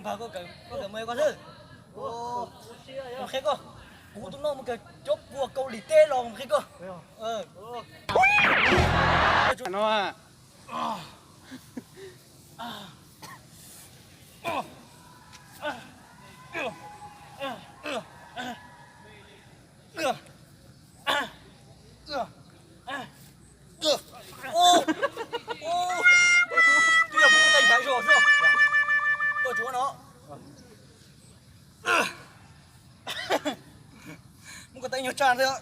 Npawg, koj kawm mus koj xwb. Mus qhia koj, kuv tus no mus kawm cov pua Kaus Lim teb los mus qhia koj. No. Twb yog kuv tej ntshav zog xwb. Koj tsuav no. Muab koj tej nyuag tsaj ntawd.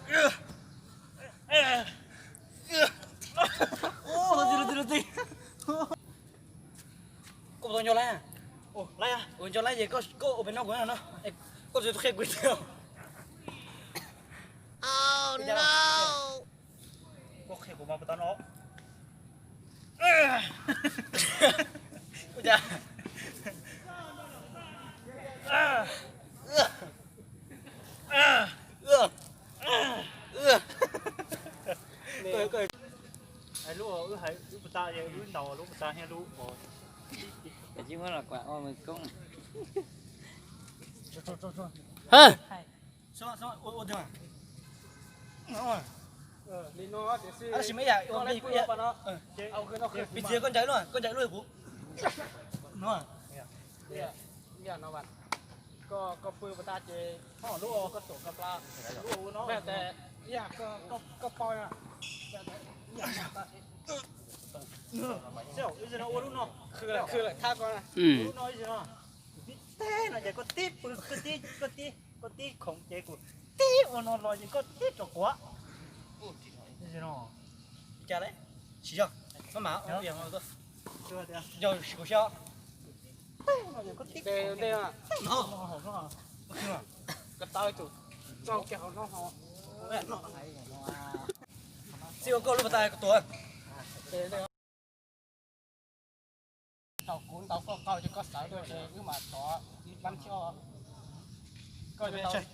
Koj puas tau nco laiv? Laiv, nco laiv ces koj ua pem no kuv no. Koj tsis qhia kuv tiag. Koj qhia kuv mas puas tau no. Ua cas? Lub wb hais wb puas tau, wb ntaus lub puas tau thiab lub. Piv txwv koj ncaim lub, koj ncaim lub kuv. Koj pw pas tas ces lub koj tuam ka pla, lub ua no tes, ib yam koj paub na. Ib zaug no ua lub no, khw lawm thab ko, ua lub no ib zaug no. Kuv tib teg no ces koj tib pw, koj tib, koj tib, koj tib khoom ces kuv tib ua no los ces koj tib tso quav. Ib zaug no. Cas lawm? Sim yog, maj mam, yog sim kuv xyov. Txij ua koj lub pas tas tuam. Thaum kuv ntaus koj qau ces koj sawv tuaj ces wb mam thov ib pab thiab. Koj ntaus,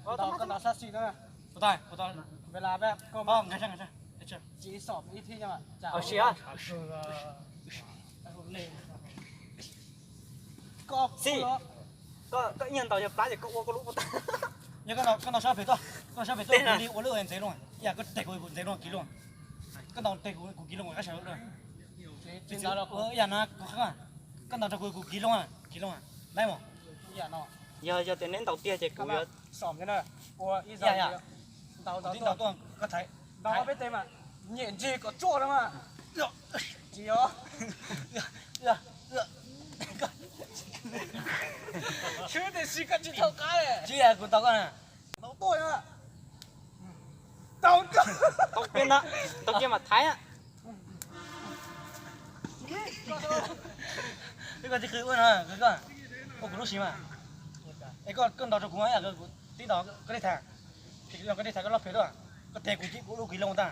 koj ntaus sab xis na. Ves las koj tsis xom ib thiab. Koj, koj ib nyuag ntaus nyuag plab ces koj ua koj lub pas tas. Yog koj ntaus sab pem tuaj, koj ntaus sab pem tuaj, kuv li ua lub ntxeev loo, ib yam koj teg kuv ntxeev loo kiv loo. Koj ntaus teg kuv, kuv kiv loo, koj sawv lawm. Ib yam no, koj ntaus rau kuv, kuv kiv loo, kiv loo, laib mos. Yog, yog tias neb ntaus tiag ces kuv yuav xom na. Ua ib zaug, ntaus, ntaus tuaj, koj thaiv, ntaus peb tes mas nyem ntsig kom tsuaj no mas. Tsis yog. Tsis yog kuv ntaus koj na. Tau kiag na, tau kiag mas thaiv na. Koj tsis qw ua no, koj ua kuv lub siv mas. Es koj, koj ntaus rau kuv, kuv tib ntaus koj li thaiv. Koj li thaiv koj lub phem tuaj, koj teg kuv, kuv lub kiv loo tag.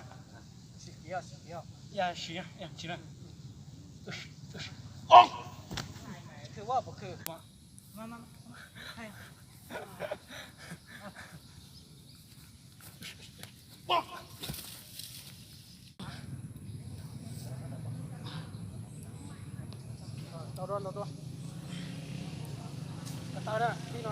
Siv, siv. Tau, tau, tau. Tau na, tib no.